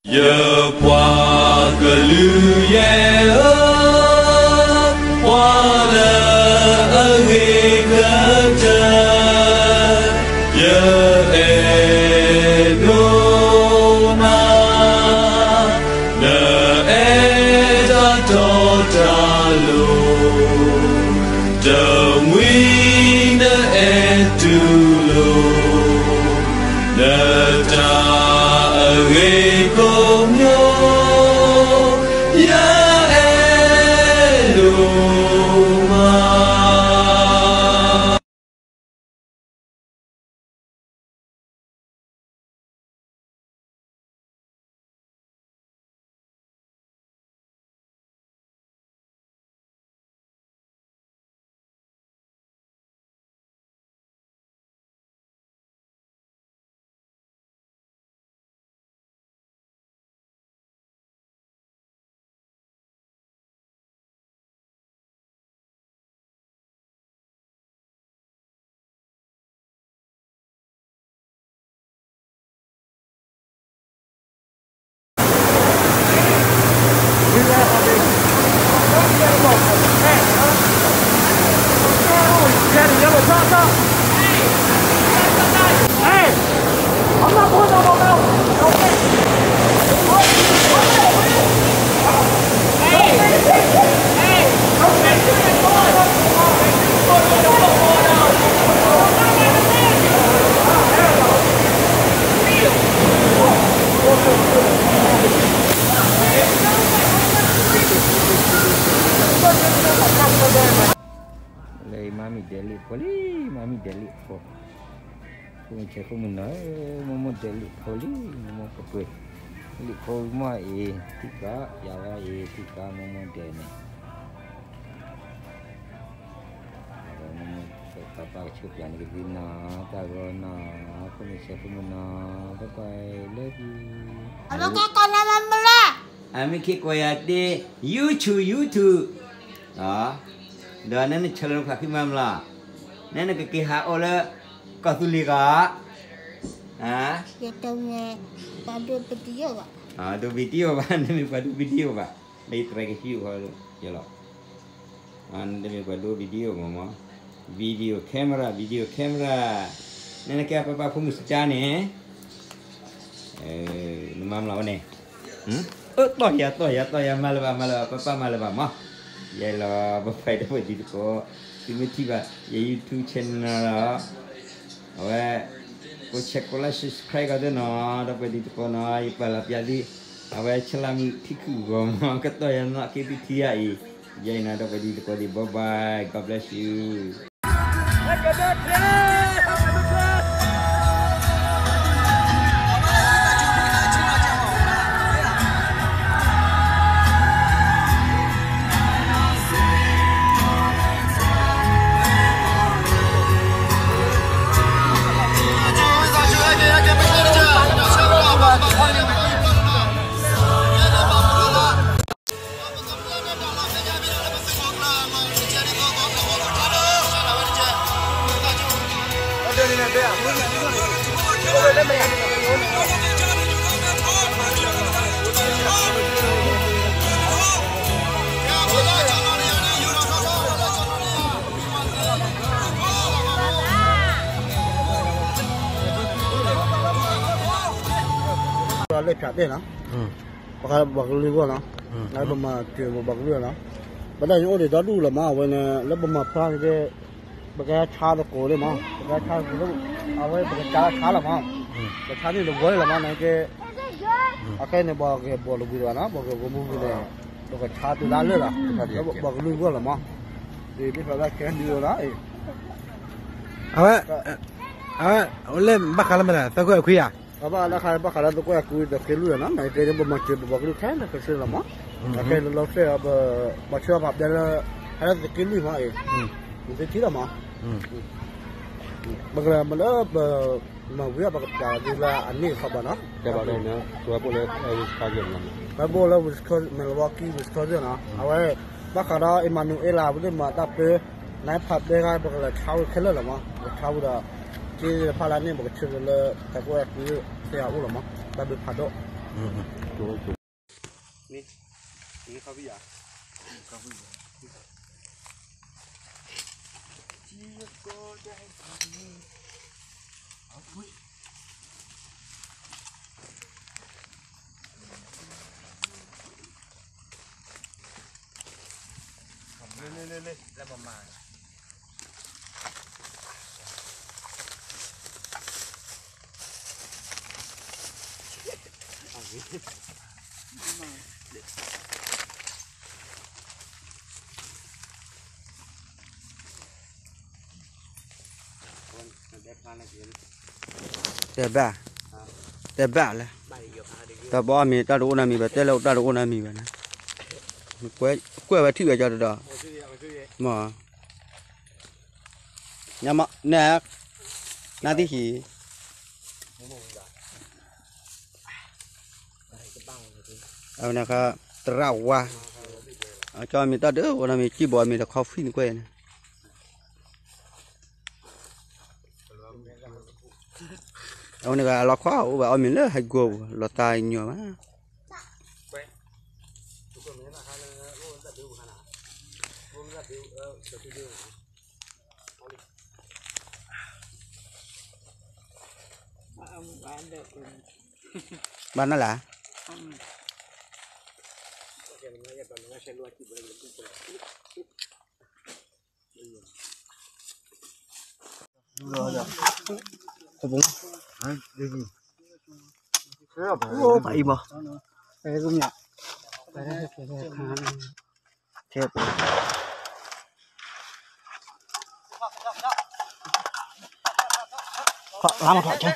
ယပှၤကလုာ်ယဲၢ်ဧၢ, ပှၤလၢအဂ့ၤကတၢၢ်, ယအဲၣ်ဒိးနၤ, နအဲၣ်တၢ်တီတၢ်လိၤ, တမှံၤနအဲၣ်တူၢ်လိာ် နတၢ်အဂ့ၤကိးမံၤ, ယအဲၣ်ဒိးမး. လၢမၤမံၤဒဲးလံာ်ဖိလံ, မၤမံၤဒဲးလံာ်ဖိ, ဖိမုၣ်ဆဲးဖိမုၣ်နီၤ, မိၢ်မိၢ်ဒဲးလံာ်ဖိလံ, မိၢ်မိၢ်ကပှ့ၤ, လံာ်ဖိမီၢ်အံၤ ထံကီၢ် ယၤလီၤအံၤ ထံကီၢ်မိၢ်မိၢ်ဒဲးန့ၣ် အဝဲမိၢ်မိၢ် ပၢ်ပၢ်ကဆိၣ်ပျးန့ၣ်ကသံနီၤ, တၢ်ဂီၤနီၤ, ဖိမုၣ်ဆဲးဖိမုၣ်နီၤ, ပၢ်ပၢ် love you. အမ့ၢ်ကကိးနၤမၤမုၢ်လၢ်, အမ့ၢ်က့ၤကိးယၤတ့ YouTube YouTube, ဒီးနနဆၢလၢနခွါခံမၤမုၢ်လၢ်, နနကက့ၤဟးအိၣ်လၢ ကီၢ်သူလ့ၤဂီၢ်, ယတမ့ၢ်ပှၤဒိ video ဘၣ်, ဒိ video ဘၣ်, နမ့ၢ်ပှၤဒိ video ဘၣ်, လၢယတြဲကဟံးဃီလၢယလီၤ. နတမ့ၢ်ပှၤဒိ video မးမး, video camera, video camera, နနကဲပၢ်ပၢ်ဖိမုၣ်စတါန့ၣ်, နမၤမုၢ်လၢ်ဝဲန့ၣ်, အၢ တီၢ်ယၤ တီၢ်ယၤ တီၢ်ယၤ မၤလၢၤဘၣ် မၤလၢၤဘၣ် ပၢ်ပၢ်မၤလၢၤဘၣ်မး, ယဲလီၤ ပၢ်ပၢ်ဒီပုၢ်ဝဲၢ်တံၤသကိး, သုမ့ၢ်ထံၣ်ဘၣ် ယ YouTube channel လီၤ, အဝဲ ကိး share ကိး like subscribe ကီးသ့ၣ်နီၤ, ဒီပုၢ်ဝဲၢ်တံၤသကိးနီၤ, ယပာ်လီၤပျးသု, အဝဲဆလါမုၢ်ထံခုၣ်ဂီၤမး ကတီၢ်ယၤနီၣ်က့သုထံယါအံၤ, ယဲအံၤနီၤ ဒီပုၢ်ဝဲၢ်တံၤသကိးသ့ၣ် bye bye, God bless you. လၢဖၠးတဲနီၤ, ပှၤကလုာ်ဂီၢ်နီၤ, လၢပမၤစၢၤပပှၤကလုာ်နီၤ, ပဒၣ်ယအိၣ်ဒံးဒီဒူၣ်လီၤမး အဝဲန့ၣ် လၢပမၤဖျါန့ၣ်က့ ပကဟဲဆါသကိးလံမး, ပကဟဲဆါသကိးလၢ အဝဲပကဆါဆါလီၤမး, ပဆါန့ၣ်တဝီလီၤမးန့ၣ်က့, အခဲန့ၣ် ပှၤဂဲၤဘီၣ်လၢဝံၤတဘၣ်နီၤ, ပှၤဂဲၤဘီၣ်မူဝံၤန့ၣ် ပကဆါတုၤလၢလၢာ်လီၤ, လၢပှၤကလုာ်ဂီၢ်လီၤမး, ဒ်ပဖျါဒၣ်ခဲဒုးလီၤ, အဝဲ အဝဲ အိၣ်လၢဘၣ်ဃးလၢမနုၤ သၢကီၢ်ခွံဧါ, အဘၣ်ဃးလၢ ဘၣ်ဃးလၢသကိးအကွံ တက့လွံၢ်လီၤနီၤ, နက့န့ၣ် ပမၤစၢၤပပှၤကလုာ်ခဲလၢာ်ခဲဆ့လီၤမး, အခဲလၢာ်လီၤစဲး ပှၤဆှၢပှၤဘျဲလၢ ဟဲလၢသက့လွံၢ်မးအံၤ, နသုထံၣ်လီၤမး, ပကလဲၤမၤလၢပ မၤဝံၤအပကပျးဒ်လၢအန့ၢ်အခီပၤနီၤ, ပှၤဘိၣ်လၢ Wisconsin နီၤ, ပှၤဘိၣ်လၢ Wisconsin, Milwaukee, Wisconsin နီၤ, အဝဲ ဘၣ်ဃးဒီး Emmanuel အဝဲသ့ၣ်မၤတၢ်ပၢ နါဖးဘဲဂၤ ပကလဲၤဆါဝဲခဲလၢာ်လီၤမး, ပကဆါဝဲဒီး က့တဖၣ်လၢန့ၣ် ပကဆၢလၢ သကိးအကွံ သ့ၣ်အအိၣ်လီၤမး, တၢ်ဘျုးဖးဒိၣ် န့ၣ် န့ၣ်ခီပီယၤ လၢပမၤ တဲဘၣ် တဲဘၣ်လၢ တၢ်ဘီအီၣ်မ့ၤတၢ်တအိၣ်နီတမံၤဘၣ် တဲလၢတၢ်တအိၣ်နီတမံၤဘၣ်န့ၣ် ကွဲးဝဲထံၣ်ဝဲကၠီတဒီး မ့ၢ် ညါမ့ၢ် နဲ နါသံၣ်ဟံၣ် အဝဲန့ၣ်ခါ သရၣ်ဝါ အကၠီမ့ၢ်တၢ်ဒုး အဝဲန့ၣ်မ့ၢ်ကံၣ်ဘီမ့ၢ်ဒီး coffee န့ၣ်ကွဲးန့ၣ် အဝဲန့ၣ်ကလီၤခွါအိၣ်ဘၣ်အီၣ်မ့ၤလၢဟဲကိာ်ပူၤ လီၤသးညီဘၣ် ဘၣ်နၤလၢ အိၣ်ပအံၤမး လါမးထီ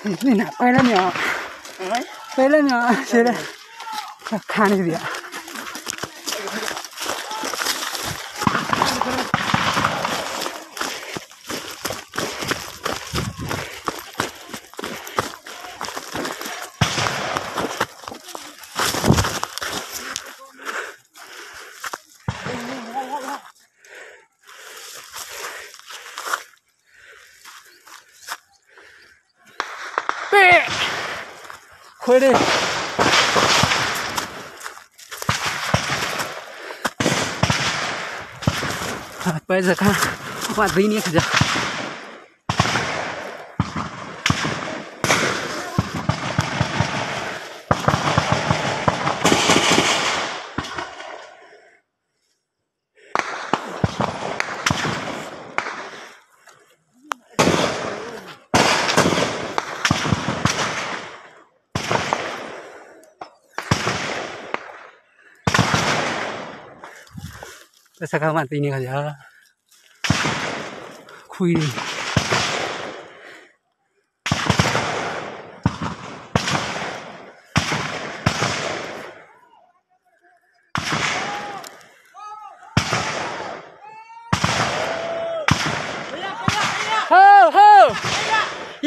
ၣ်ကဲ နကွဲလၢန့ၣ်အီၤ ကွဲလၢန့ၣ်အီၤ ဆဲးလၢ ခါန့ၣ်ဒံး ခွဲးဒ့ ပဲစခါ ဝသံန့ၣ်ခါ ပဲစခါမၤသံန့ၣ်ခါယၤ ခွံ တၢ်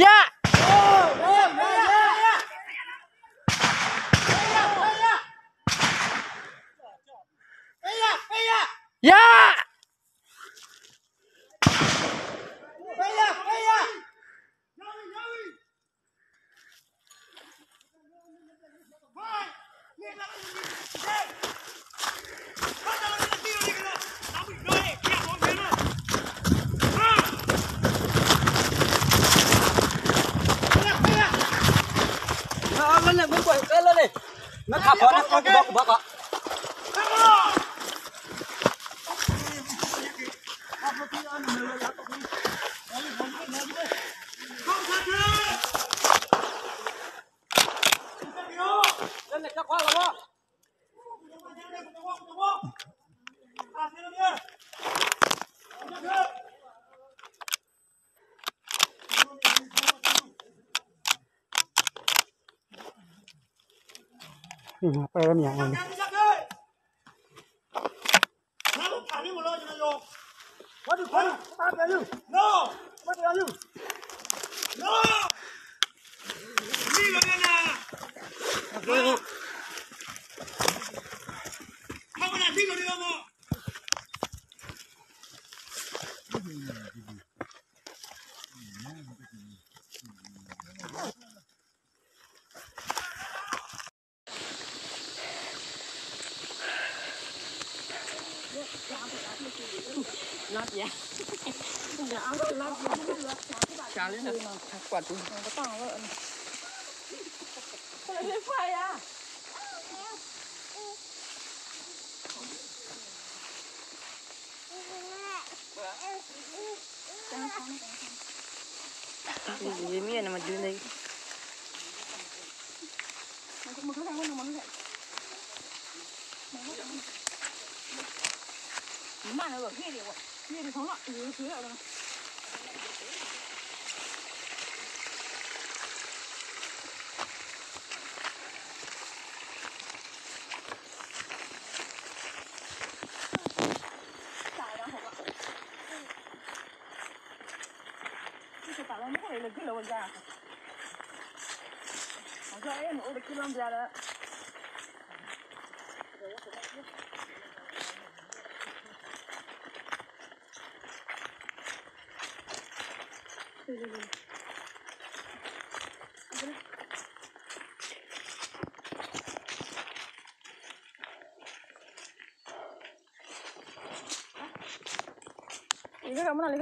ယၤ ယၤ လၢန့ၣ် မ့ၢ်ကွၢ်လၢန့ၣ် မ့ၢ်ခးဖီန့ၣ် ကဘီကဘီကီး ပှဲၤဝဲမ့ၢ် မ့ၢ်နမၤဒုးန့ၣ် လံခဲကဲ မနုၤလံခဲကဲ လီၤဘှံးလီၤ.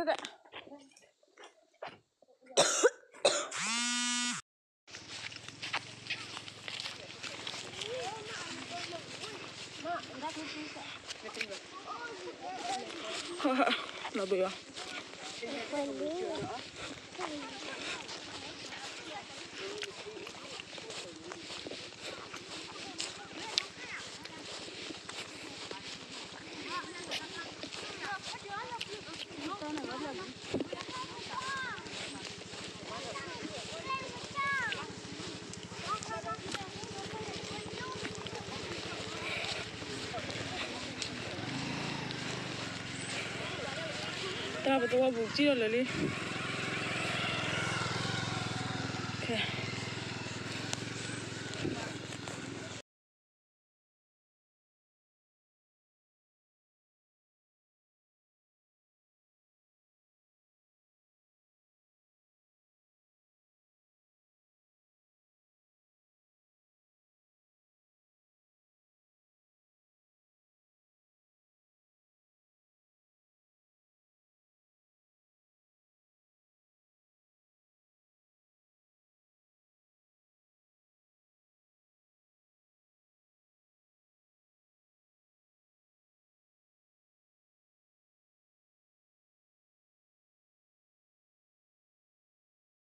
တၢ်ပသဝီပူၤကံၣ်ထီၣ်လၢာ်လံ.